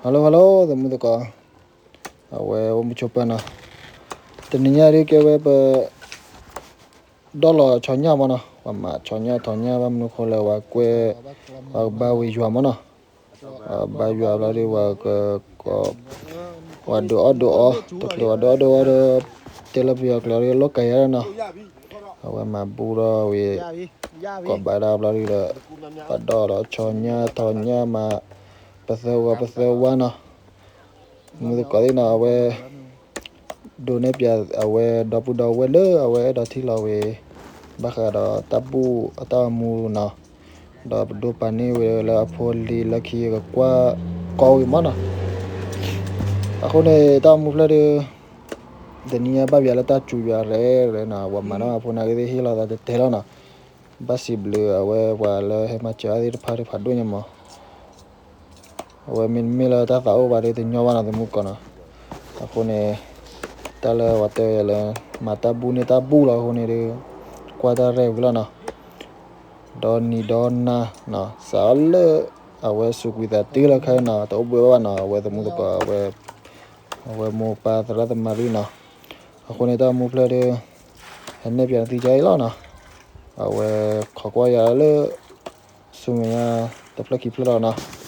hello hello သမုသကိး, အဝဲအိၣ်မုာ်ဆိးပၢၤနီၤ, တနံၤညါဒ်ကဲဝဲပ ဒီလီၤဆီညၣ်မးနီၤ, ပှၤမၤဆီညၣ်ထီညၣ်ဘၣ်မနုၤဃိလဲၣ် ပှၤကွဲး ပှၤကဘါဝံၤယွၤမးနီၤ, ပှၤဘါယွၤဘျီဒ်ပှၤက ပှၤဒုးအီၣ်ဒုးအီ, တချုးပှၤဒုးအီၣ်ဒုးအီဒီး တဲလၢပယီၤကျိာ်ဒီး လီၢ်ကၤယၤလီၤနီၤ, အဝဲမၤဘူၣ်ထီၣ်ဝံၤ ကိးဘၣ်ဒၣ်ဘျီဒ်ဒီး ပှၤဒီလီၤဆီညၣ်ထီညၣ်မး ပသၢဝါ ပသၢဝါနီၤ, သမုသကိးသ့ၣ်နီၤ အဝဲ ဒိးန့ၢ်ပၠးအဝဲဒီပုၢ်ဒီဝဲၢ်လၢအဝဲအဲၣ်ဒိးထံၣ်လီၤဝဲ ဘၣ်ဃးဒီးတၢ်ဘူၣ်အတၢ်အိၣ်မူနီၤ, ဒီးပဒိးပာ်န့ၢ်ဝဲလၢအဖိလံၤလၢခံကကွၢ်ကီဝံၤမးနီၤ, အဃိန့ၣ် တၢ်အိၣ်မူဖျၢၣ်ဒီး တနံၤညါဘၣ်ပၠးလၢတၢ်စူၤယွၤရဲၣ်ရဲၣ်နီၤ, ပှၤမၤတၢ်မၤဖိန့ၣ်ကသ့ၣ်ဟ့ၣ်လီၤသးတဲတဲလီၤနီၤ, ဘၣ်စံးဘျုးအဝဲပှၤလၢဟဲမၤစၢၤအသ့ၣ်တဖၣ်ဒ်ဖးဒိၣ်ညါမး အဝဲမ့တမ့ၢ်လၢတၢ်သးအိၣ်ဘၣ်ဒီးတညီဘၣ်နီၤ သမုသကိးနီၤ, အဃိန့ၣ် တၢ်လၢပှၤတဲယၤလၢ မၤတၢ်ဘူၣ်န့ၢ်တၢ်ဘူၣ်လီၤအဃိန့ၣ်ဒီး ကွၢ်တၢ်ရဲၣ်ဝံၤလီၤနီၤ, ဒီနံၤဒီနၤနီၤ စးလၢ အဝဲစူးကွံာ်သးတုၤလၢခဲအံၤနီၤ တအိၣ်ဘှံးဘၣ်ဘၣ်နီၤ အဝဲသမုသကိး အဝဲမိၢ်ပၢ်သရၣ်သမါရံနီၤ, အဃိန့ၣ်တၢ်အိၣ်မူဖျၢၣ်ဒီး ဟဲနဲၣ်ပၠးနသံကအံၤလီၤနီၤ, အဝဲခိးကွၢ်ယၤလၢ ဆူမဲာ်ညါတဖျၢၣ်ခံဖျၢၣ်လီၤနီၤ,